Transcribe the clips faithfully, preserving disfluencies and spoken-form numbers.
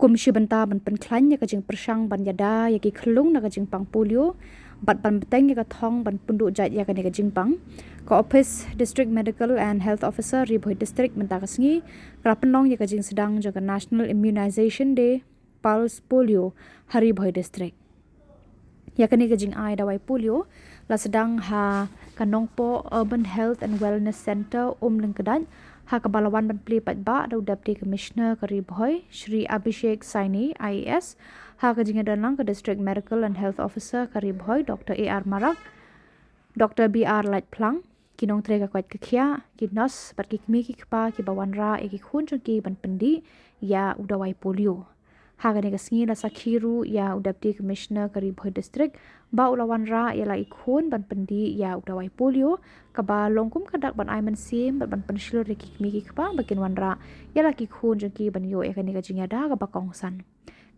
Kum shi bynta ban pynkhlaiñ ïa ka jingpyrshang ban ïada ïa ki khyllung na ka jingpang polio bad ban bteng ïa ka thong ban pynduh jait ïa kane ka jingpang, ka Office District Medical and Health Officer, Ri Bhoi District, mynta ka sngi ka la pynlong ïa ka jingsdang jong ka National Immunization Day Pulse Polio ha Ri Bhoi District. Ïa kane ka jingai dawai polio la sdang ha ka Nongpoh Urban Health and Wellness Centre, Umlyngkdait, ha kaba la wan ban plie paidbah da u Deputy Commissioner ka Ri Bhoi, Shri Abhishek Saini, I A S, ha ka jingïadonlang ka District Medical and Health Officer ka Ri Bhoi, Doctor A R Marak, Doctor B R Laitphlang, ki nongtrei ka koit ka khiah, ki nurse bad ki kmie ki kpa kiba wanrah ïa ki khun jong ki ban pyndih ïa u dawai polio. Ha kane ka sngi la sakhi ruh ïa u Deputy Commissioner ka Ri Bhoi District ba u la wanrah ïa la ki khun ban pyndih ïa u dawai polio, kaba long kum ka dak ban ai mynsiem bad ban pynshlur ïa ki kmie ki kpa ba kin wanrah ïa la ki khun jong ki ban ïoh ïa kane ka jingïada kaba kongsan.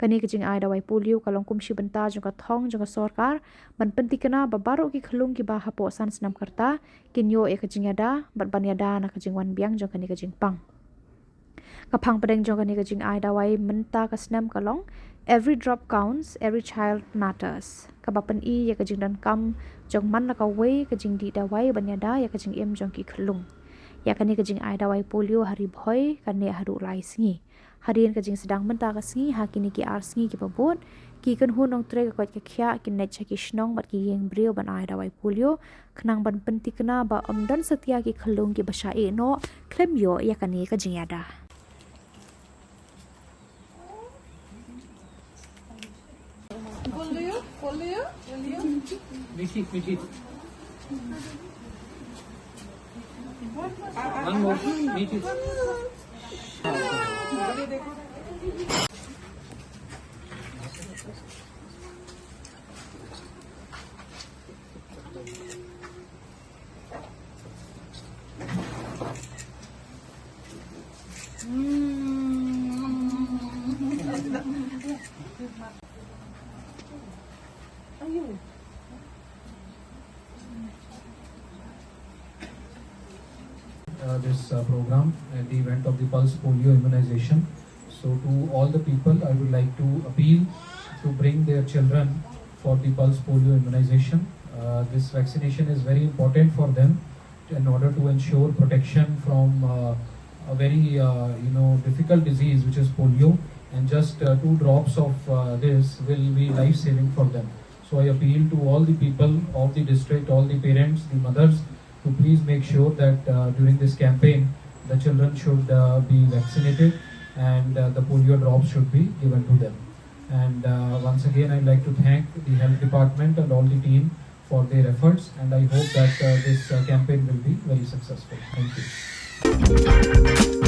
Kane ka jingai dawai polio ka long kum shi bynta jong ka thong jong ka sorkar ban pyntikna ba baroh ki khyllung kiba hapoh san snem ka rta kin ïoh ïa ka jingïada bad ban ïada na ka jingwan biang jong kane ka jingpang. Ka phang pdeng jong kane ka jingai dawai mynta ka snem ka long Every Drop Counts, Every Child Matters, kaba pyni ïa ka jingdonkam jong man la kawei ka jingdih dawai ban ïada ïa ka jingim jong ki khyllung. Ïa kane ka jingai dawai polio ha Ri Bhoi ka neh haduh lai sngi. Hadien ka jingsdang mynta ka sngi, ha kine ki ar sngi kiba bud, ki kynhun nongtrei ka koit ka khiah kin leit sha ki shnong bad ki ïing briew ban ai dawai polio, khnang ban pyntikna ba ym don satia ki khyllung kiba shah ïeh noh khlem ïoh ïa kane ka jingïada. One more. Uh, this uh, program and the event of the pulse polio immunization. So to all the people, I would like to appeal to bring their children for the pulse polio immunization. Uh, this vaccination is very important for them in order to ensure protection from uh, a very uh, you know, difficult disease, which is polio, and just uh, two drops of uh, this will be life saving for them. So I appeal to all the people of the district, all the parents, the mothers, to please make sure that uh, during this campaign the children should uh, be vaccinated and uh, the polio drops should be given to them. And uh, once again, I'd like to thank the health department and all the team for their efforts, and I hope that uh, this uh, campaign will be very successful. Thank you.